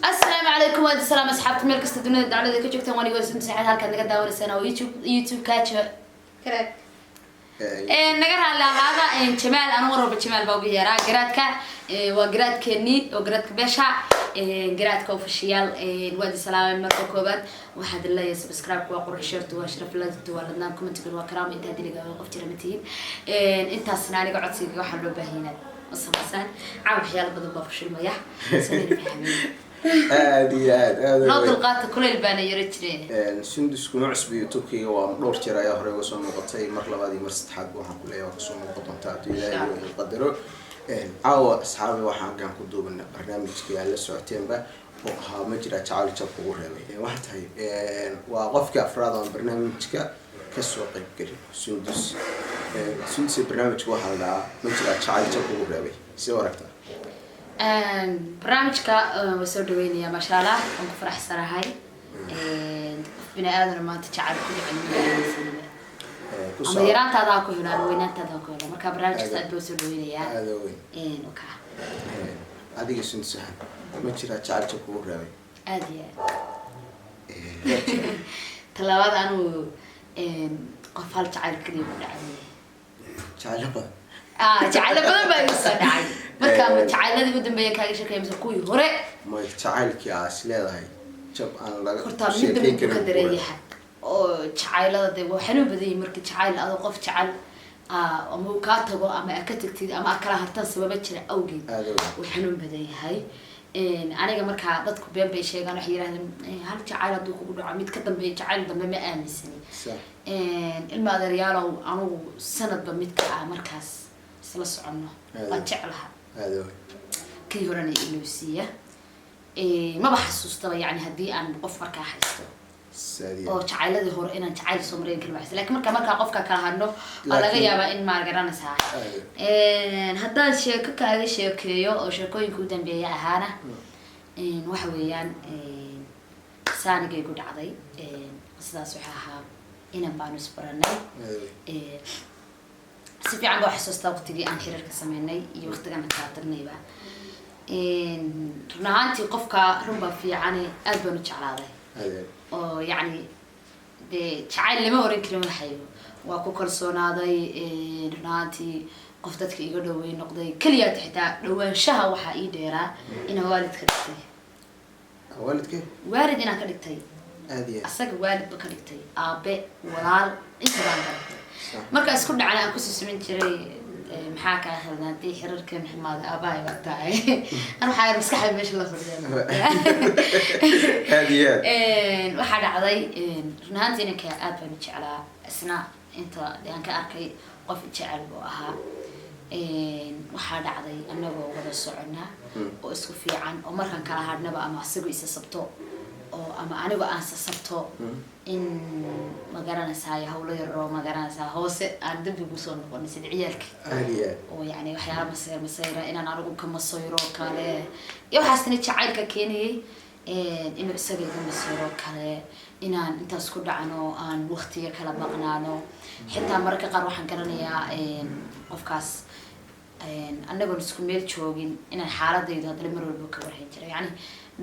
Asalaamu calaykum, waadi salaam asxaabta meel kasta dunida daclada ka joogtaan. Waan igoo saacad halkaad naga daawanaysaan oo YouTube kaaja Karaad. Naga raalli ahaada. Jamaal, anu mar walba Jamaal baa ugu yeeraa garaadka. Waa garaadkeenii oo garaadka beesha, garaadka official. Waadi salaamay. Marka koobaad waxaad leeyahay subscribe waa qurux, share-tu waa sharaf, like-tu waa ladnaan, comment waa karaamo. Intaa diliga qof jira ma tihiin. Intaasna aniga codsiga waxaa loo baahan inaad ma samaysaan. Caawa waxyaalo badan baa fashilmaya, sameyna fahmin. Aad iyo aad aad. Noo dulqaata, kuleyl baana yaro jireen. Sundus kuma cusbi YouTube-kayga, waa dhowr jeer ayaa hore uga soo muuqatay. Mar labaad iyo mar saddexaad waxaan ku leeyahay waa kasoo muuqan doontaa hadduu Ilaahay uu qadaro. Caawa asxaabi waxaan halkan ku duubana barnaamijkii aad la socoteenba oo ahaa "Ma jira jacayl jab kugu reebay?" Waxaa tahay waa qofkii afraad oon barnaamijka kasoo qayb gelin, Sundus. Sundus, barnaamijka waxaa la dhahaa "Ma jira jacayl jab kugu reebay?" See u aragtaa? Barnaamijka waa soo dhaweynaya, maasha Allah, waan ku faraxsanahay. Qof bini aadana maanta jacayl ku dhicin. Ku Ama soo yaraantaada ha ku helo ama weynaantaada ha ku helo. Marka barnaamijkaas aad baa soo dhaweynayaa. Aada weyn. Waka. Adiga Sundus ahaan, ma jiraa jacayl jab kugu reebay? Aad iyo aad. Talabaad, anugu qof hal jacayl kaliya ku dhacay. Jacaylo badan. Ah, jacaylo badan baa igu soo dhacay. Marka ma jacayladii u dambeeya kaaga sheekeeya mise kuwii hore? Ma jacaylkii aa is leedahay jab aan laga Horta midda sheekeyn mid ka karin. dareeyaha oo jacaylada dee waa xanuun badan yihin. Marka jacayl adoo qof jecel ama uu kaa tago ama aa ka tagtid ama aa kala hartaan sababa jira awgeed, Aada weyn. wuu xanuun badan yahay. Aniga markaa dadku been bay sheegaan, waxay yidhahdeen hal jacayl hadduu kugu dhaco, mid ka dambeeya jacayl dambe ma aaminsani. Ilma adeeryaalow, anugu sanadba midka ah markaas isla soconno waa jeclaha. Aada weyn. Kii horena ilowsiiya maba xasuustaba. Yani haddii aan qof markaa haysto Saadiya. oo jacayladii hore inaan jacayl soo marayn karin waxas, lakin markaa qofka kala hadno waa laga yaabaa in maar garanaysaa. Haddaan sheeko kaaga sheekeeyo oo sheekooyinka u dambeeya ahaana, waxa weeyaan saanigay ku dhacday. Sidaas waxaa ahaa inan baanu isbaranay. Si fiican baa xasuustaa waqtigii aan xiriirka sameynay iyo waqtigan kala tagnayba. Run ahaantii qofka run baa fiicane, aad baan u jeclaaday. Oo yacni dee jacayl lama oran karin, waxay waa ku kalsoonaaday. Run ahaantii qof dadka iga dhowey noqday keliyaat. Xitaa dhawaanshaha waxaa ii dheeraa inaan waalid ka dhigtay. Waalidkee? Waalid inaan ka dhigtay. Aada iyo aad. Asaga waalidba ka dhigtay, aabe, walaal, inta baan ka dhigtay. Marka isku dhacna aan kusoo samayn jiray maxaa kaa khaldan haddii xiriirkan xumaaday, aabahay baa tahay. An waxaa yar maskaxda meesha la fadhiya. Aada iyo aad. Waxaa dhacday, run ahaantii inanka aad baan u jeclaa, isna inta aan ka arkay qof jecel buu ahaa. Waxaa dhacday anagoo wada socona oo isku fiican oo markaan kala hadhnaba ama isagu isa sabto oo ama anigo aan sasabto in ma garanaysaa hawlo yar oo ma garanaysaa hoose aan dambigu soo noqonin sida ciyaalka. Aada iyo aad. Oo yani waxyaala masayr masayra inaan anigu ka masayro kale iyo waxaasna jacaylka keenayay, inuu isaga iga masayro kale, inaan intaas ku dhacno, aan waqtiga kala maqnaano. Xitaa mararka qaar waxaan garanayaa qofkaas anagoon isku meel joogin inaan xaaladaydu haddana mar walba ka warhayn jiray, yani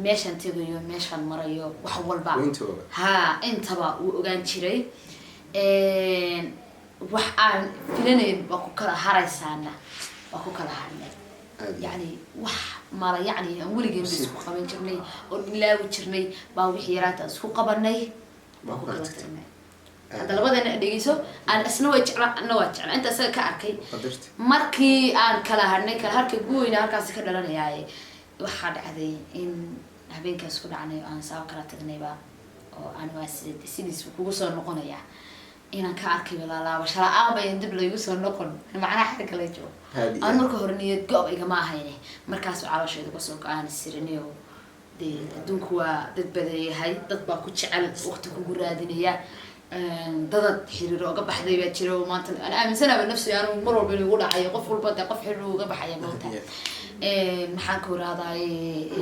meeshaan tegayo, meeshaan marayo, wax walba. Intaba. Ha, intaba wuu ogaan jiray. Wax aan filanayn waa ku kala haraysaana, waa ku kala harnay. Aad iyo. Yani wax mala yacni aan weligeen ba isku qaban jirnay oo ilaawi jirnay baa wixii yaraanta aan isku qabanay Waa waa ku ku kala kala tagtay. tagnay. Hadda labadeena dhegeyso, aan isna way jeclaa, anna waa jeclaa, inta isaga ka arkay. Qadarta. Markii aan kala hadhnay, kala harka guweyna halkaasi ka dhalanayaaye, waxaa dhacday in habeenkaas ku dhacnay oo aan saa kala tagnayba oo aan waa sidiis kugu soo noqonaya inaan ka arkay laalaabasho la-aan ba in dib laygu soo noqon, macnaha xagga la joogo. Haadi. Aan marka hore niyad go-b igama ahayne, markaas caloosheeda kasoo go-aan siriniyo. Dee adduunku waa dad badan yahay, dad baa ku jecel, waqti kugu raadinaya, dadad xiriir oga baxday baa jira oo maanta aan aaminsanaaba nafsi anu mar walba inuu igu dhacayo. Qof walba dee qof xiriir uga baxaya moogta. Maxaan ku irahdaye,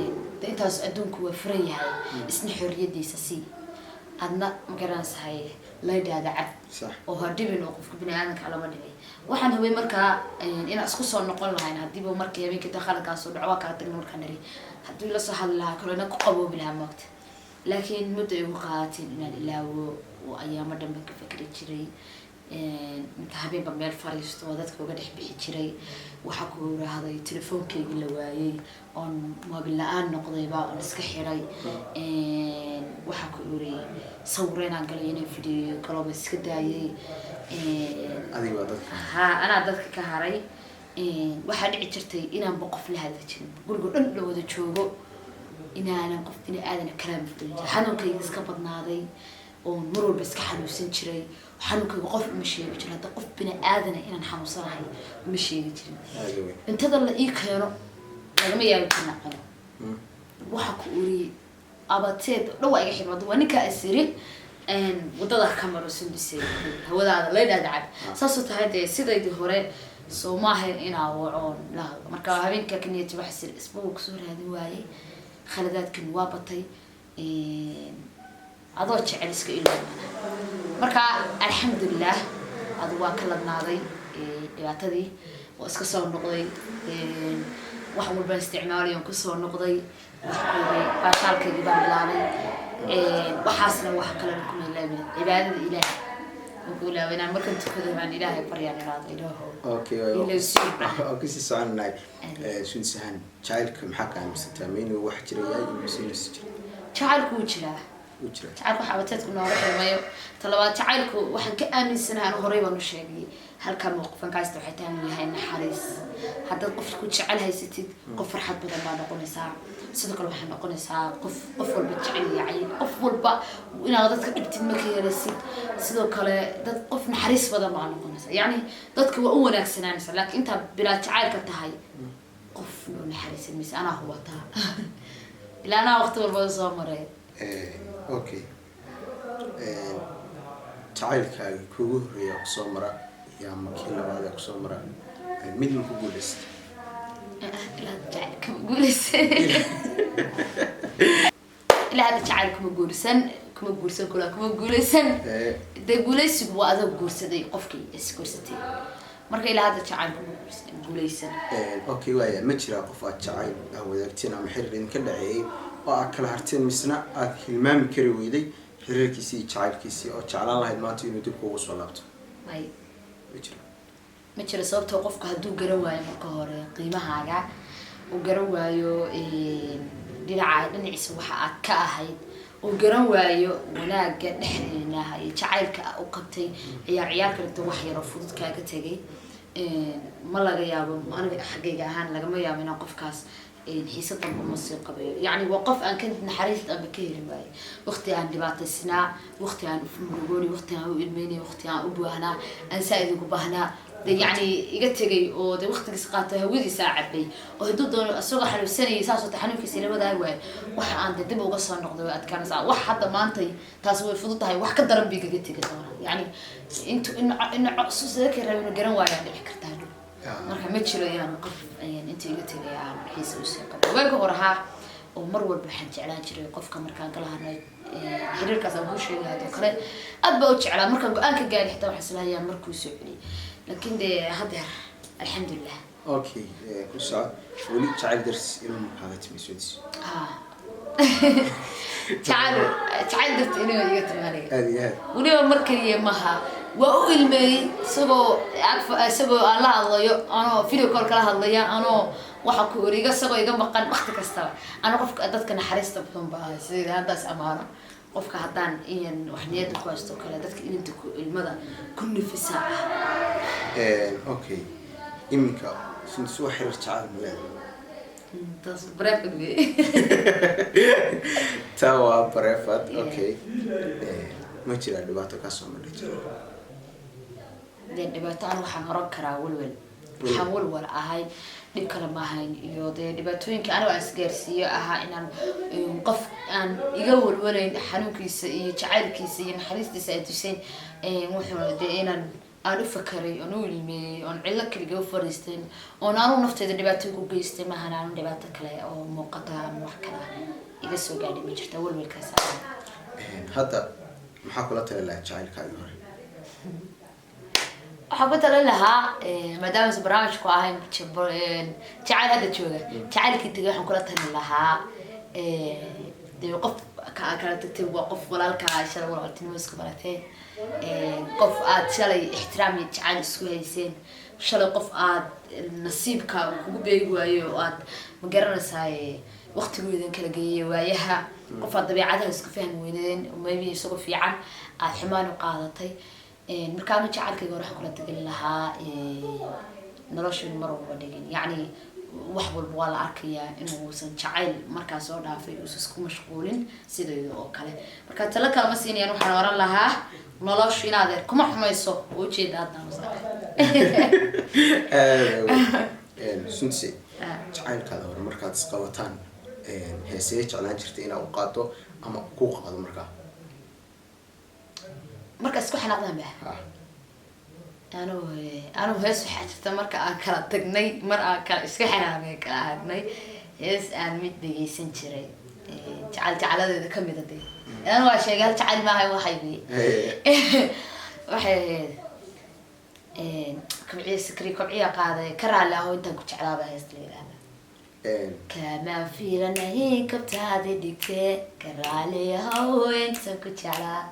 intaas adduunku waa furan yahay, isna xorriyadiisa sii. Adna ma garanaysahay laydhaada cab oo ha dhibin, oo qofka bini aadamka lama dhibay. Waxaan hubay markaa inaan isku soo noqon lahayn hadiiba markii habeenkii da khaladkaas soo dhaco, waa kala tagna. Markaan niri haddii la soo hadli lahaa kaloo ina ku qaboobi lahaa moogta, laakiin muddo igu qaadatin inaan ilaawo oo ayaamo dhan baan ka fikri jiray. Inta habeenba meel fariisto oo dadka uga dhex bixi jiray. Waxaa ku iraahday telefoonkeygii la waayey oon moobil la-aan noqdayba oon iska xiray. Waxaa ku iri sawiro inaan galay, inaan fidiyo galoba iska daayay. Adiga waa dadka. Ha, anaa dadka ka haray. Waxaa dhici jirtay inaanba qof la hadli jirin, gurigo dhan la wada joogo inaanan qof bini aadana kalaam fulin jirin. Xanuunkayga iska badnaaday oon mar walba iska xanuunsan jiray. Xanuunkayga qof uma sheegi jirin, hadda qof bini aadana inaan xanuunsanahay uma sheegi jirin. Aada weyn. Cuntada la ii keeno lagama yaabo jirna cuno. Waxa ku uri abateed dhan waa iga xirmada, waa ninkaa isiri wadada ka maro, Sundusay, hawadaada laydhaada cab. Saasoo tahay dee sidaydii hore soo maahayn inaa wacoon la hadlo. Marka habeenka ka niyad waxa sir isba wuu kusoo raadin waayey, khaladaadkan waa batay, adoo jecel iska iloow. Marka alxamdulilah, adu waa ka ladnaaday dhibaatadii, waa iska soo noqday. Wax walbaan isticmaalay oon kasoo noqday, waxkoodii baashaalkaygii baan bilaabay. Waxaasna wax kalena kuma ilaawin, cibaadada Ilaahay waan ku ilaaway. Inaan markan tukado baan Ilaahay baryaan, iraado Ilaahow ilowsiin. Waa kusii soconnahay. Sunsahan, jacaylka maxaa ka aaminsantaa? Ma inuu wax jira yahay mise inuusa jira? Jacaylku wuu jiraa. Wuu jira. Jacaylku waxa abateedku nooga xirmayo. Talabaad, jacaylku waxaan ka aaminsanahay, anu horey baan u sheegay halkaa mowqifan kaasta, waxay tahay inuu yahay naxariis. Haddaad qof ku jecel haysatid, qof farxad badan baa noqonaysaa. Sidoo kale waxaa noqonaysaa qof qof walba jecel yahay, qof walba inaad dadka dhibtid ma ka yeelasid. Sidoo kale dad qof naxariis badan baa noqonaysaa, yacni dadka waa u wanaagsanaanaysa. Laakiin intaad bilaa jacaylka tahay, qof loo naxariisan mayse. Anaa hubataa, ilaa anaa waqti walba soo maray. Okay, jacaylkaagi kuugu horreeya kusoo mara iyo ama kii labaad ee kusoo mara, mid ma ku guulaysatay? Ilaa hadda jacayl kama guuleysan. Ilaa hadda jacayl kuma guursan, kuma guursan, kula kuma guuleysan. Dee guuleysigu waa adoo guursaday qofkii is guursatay. Marka ilaa hadda jacayl kuma guursan, guuleysan. Okay, waaya, ma jiraa qof aad jacayl aad wadaagteen ama xiriir idinka dhaceeyay oo aad kala harteen, misna aad hilmaami kari weyday xiriirkiisii iyo jacaylkiisii, oo jeclaan lahayd maanta inuu dib kuugu soo laabto? May. Ma jira? Ma jiro, sababtoo qofka hadduu garan waayo marka hore qiimahaaga, uu garan waayo dhinaca dhinaciisa waxa aad ka ahayd, uu garan waayo wanaaga dhexdeena iyo jacaylka u qabtay, ciyaar ciyaar kaleta wax yaroo fudud kaaga tegay, ma laga yaabo. Aniga xaggayga ahaan lagama yaabo inaan qofkaas xiise dambe uma sii qabayo. Yacni waa qof aan ka naxariis dambe ka heli waayo waqti aan dhibaataysnaa, waqti aan murugooni, waqti aan u ilmeynay, waqti aan u baahnaa, aan saa ugu baahnaa, de yacni iga tegay oo de waqtigiis qaatay, hawadiisa cabay, oo hadduu doono isagoo xanuunsanayay saas oo xanuunkiisa ila wadaagi waayo. Waxa aan de dib uga soo noqday way adkaanaysaa. Wax hadda maantay taas way fudud tahay, wax ka daran bay igaga tegi doonaa. Yacni intu in in sidoo kale rabo inuu garan waayaa dhici kartaa dhow. Marka ma jiro inaan qof inta iga tegay aan xiisa usii qabo. Waagi hore haa, oo mar walba waxaan jeclaan jiray qofka markaan kala hadlay xiriirkaas aan kuu sheegay hadoo kale, aad baa u jeclaa. Markaan go-aan ka gaari xitaa waxaan islahayaa markuu soo celiyay, laakiin dee haddeer alxamdulilah. Okay, ku socod. Weli jacayl dars inuu makaaga timi Sundus? Ha, jacayl, jacayl darta inuu iga timi aniga. Aada iyo aad. Weliba mar kaliya maha, waa u ilmeeyey isagoo isagoo aan la hadlayo, anoo video call kala hadlaya, anoo waxa ku ori isagoo iga maqan. Waqti kastaba ana qofka dadka naxariista badan ba ahay, sida haddaas amaano qofka haddaan iyan wax niyada ku haysto kale, dadka ilinta ku ilmada ku nifisa ah. Okay, iminka Sundus waa xiriir jacayl ma leedahay? Taas private wey. Taa waa private. Okay, ma jiraa dhibaato kaasoo madha jira? Dee dhibaato an waxaan oran karaa walwal, waxaan walwal ahay, dhib kale ma ahayn. Iyo dee dhibaatooyinka anigo aan isgaarsiiyo ahaa inaan qof aan iga walwalayn xanuunkiisa iyo jacaylkiisa iyo naxariistiisa ay tusayn, wuxuu dee inaan aan u fakaray oon u ilmeeyey oon cidlo kaliga u fariisteyn oon anu nafteyda dhibaato ku geystay maahan. Aanu dhibaato kale oo muuqata ama wax kale iga soo gaadhay ma jirta, walwalkaas ahaa. Hadda Maxaa kula tali lahaa jacaylkaagii hore? Waxaan ku talin lahaa, maadaama aysan barnaamijku ahayn jacayl hadda jooga, jacaylkii tegay, waxaan kula talin lahaa, dee qof ka kala tagtay waa qof walaalkaa, shalay walaaltinimo isku barateen, qof aad shalay ixtiraam iyo jacayl isku hayseen, shalay qof aad nasiibka uu kugu beegi waayo oo aad ma garanaysaa waqtigoodan kala geeyay waayaha, qof aad dabeecadaha isku fahmi weyneen, maybe isagoo fiican aad xumaan u qaadatay. Marka anu jacaylkayga hore waxaan kula tagelin lahaa nolosha mar walba dhigin, yacni wax walba waa la arkayaa, inuusan jacayl markaa soo dhaafay uusan isku mashquulin sidayda oo kale. Marka talo kale ma siinayaan, waxaan oran lahaa noloshu inaad kuma xumayso oo ujeeda hadda. Aada Sunduse, jacaylkaada hore markaad isqabataan, heesee jeclaan jirtay inaad u qaado ama ku qaado markaa? Marka isku xanaaqdaan ba? Ha. Anu hees waxaa jirta marka aan kala tagnay, mar aan kala iska xanaaqnay, kala hadnay, hees aan mid dhegeysan jiray, jacayl jacaladeeda kamid a dee anu waa sheegay, hal jacayl maaha, waxay waxay ahayd Kobciya Sikri, Kobciya qaaday, "Ka Raalli Aho Intaan Ku Jeclaaba" heesta la yidhahda. Kamaan fiilanahay kabtaadi dhigtee, ka raali ahow intaan ku jeclaa.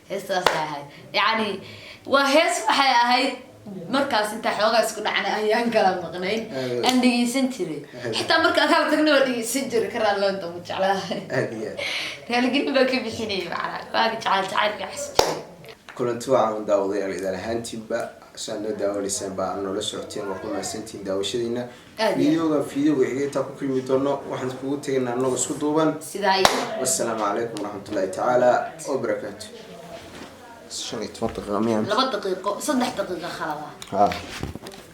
Heestaasay ahayd, yacni waa hees waxay ahayd markaas intaa xoogaa isku dhacnay ayaan kala maqnayn aan dhegeysan jiray. Xitaa markaan kala tagna waa dhegeysan jiray, "Ka raalli ahow intaan ku jeclaa." Aada iyo aad. Raaligelin baa ka bixinayay, macnaa waaga jacayl jacaylka xasi jiray. Kulanti wacan daawadayaal, idaan ahaantiinba saad noo daawanaysaan baa aad noola socoteen, waa ku mahadsantihiin daawashadiina. Aad iyo aad. Videoga xiga intaa ku kulmi doono, waxaan kugu tegaynaa anagoo isku duuban. Sidaa iyo Wassalaamu calaykum waraxmatullaahi tacaala wabarakaatu. 15 daqiiqa miyaa? 2 daqiiqo, 3 daqiiqo khalada. Ha.